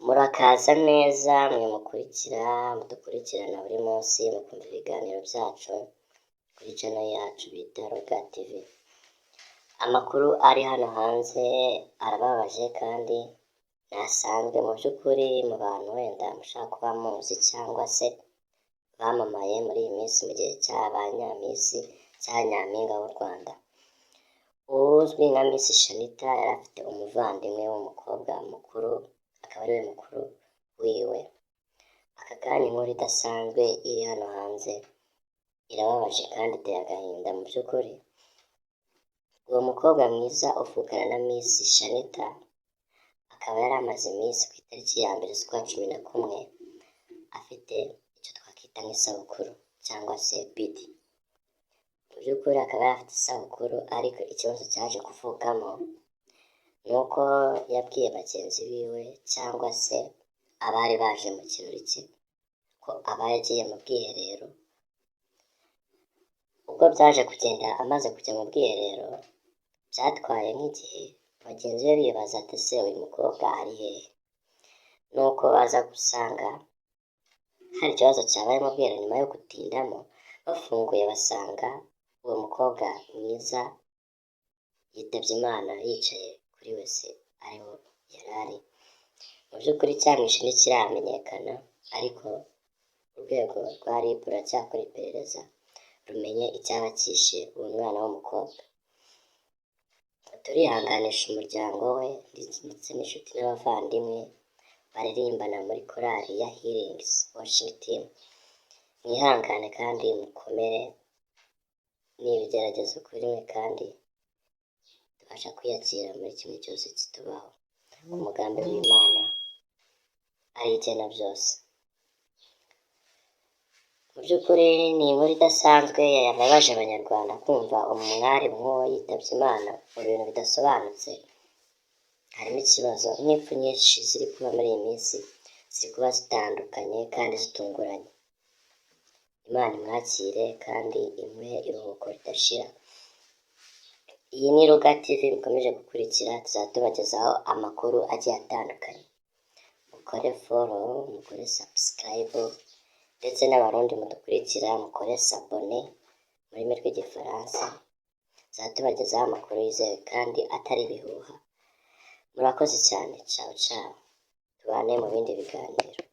Murakaza neza mwe mukurikira, mudukurikirana buri munsi, mukumva ibiganiro byacu kuri channel yacu bita Roga TV. Amakuru ari hano hanze arababaje kandi ntasanzwe mu by'ukuri. Mu bantu wenda mushaka kuba muzi cyangwa se bamamaye muri iyi minsi mu gihe cya Miss cya Nyampinga w'u Rwanda, uzwi nka Miss Shanitah, yari afite umuvandimwe w'umukobwa mukuru, akaba ariwe mukuru wiwe. Aka kanya inkuru idasanzwe iri hano hanze irababaje kandi iteye agahinda mu by'ukuri. Uwo mukobwa mwiza uvukana na Miss Shanitah akaba yari amaze iminsi ku itariki ya 1 z'ukwa 11 afite icyo twakwita nk'isabukuru cyangwa se birthday. Mu by'ukuri akaba yari afite isabukuru, ariko ikibazo cyaje kuvukamo ni uko yabwiye bagenzi biwe cyangwa se abari baje mu kirori cye ko aba yagiye mu bwiherero. Ubwo byaje kugenda, amaze kujya mu bwiherero, byatwaye nk'igihe bagenzi be bibaza ati: "Se uyu mukobwa ari hehe?" Nuko baza gusanga hari ikibazo cyabaye mu bwiherero. Nyuma yo gutindamo, bafunguye basanga uwo mukobwa mwiza yitabye Imana yicaye kuri WC ariho yari ari. Mu by'ukuri icyamwishe ntikiramenyekana, ariko urwego rwa RIB ruracyakora iperereza rumenye icyaba cyishe uwo mwana w'umukobwa. Turihanganisha umuryango we ndetse n'inshuti n'abavandimwe baririmbana muri korali ya Healing Worship Team. Mwihangane kandi mukomere, ni ibigeragezo kuri mwe kandi tubasha kwiyakira muri kimwe cyose kitubaho. Umugambi w'Imana ari igena byose. Mu by'ukuri ni inkuru idasanzwe yababaje Abanyarwanda kumva umwari nk'uwo yitabye Imana mu bintu bidasobanutse. Harimo ikibazo nk'impfu nyinshi ziri kuba muri iyi minsi, ziri kuba zitandukanye kandi zitunguranye. Imana imwakire kandi imuhe iruhuko ridashira. Iyi ni Ruga TV mukomeje gukurikira, tuzajya tubagezaho amakuru agiye atandukanye. Mukore follow, mukore subscribe, ndetse n'Abarundi mudukurikira mukore s'abonner mu rurimi rw'Igifaransa. Tuzajya tubagezaho amakuru yizewe kandi atari ibihuha. Murakoze cyane, ciao ciao, tubane mu bindi biganiro.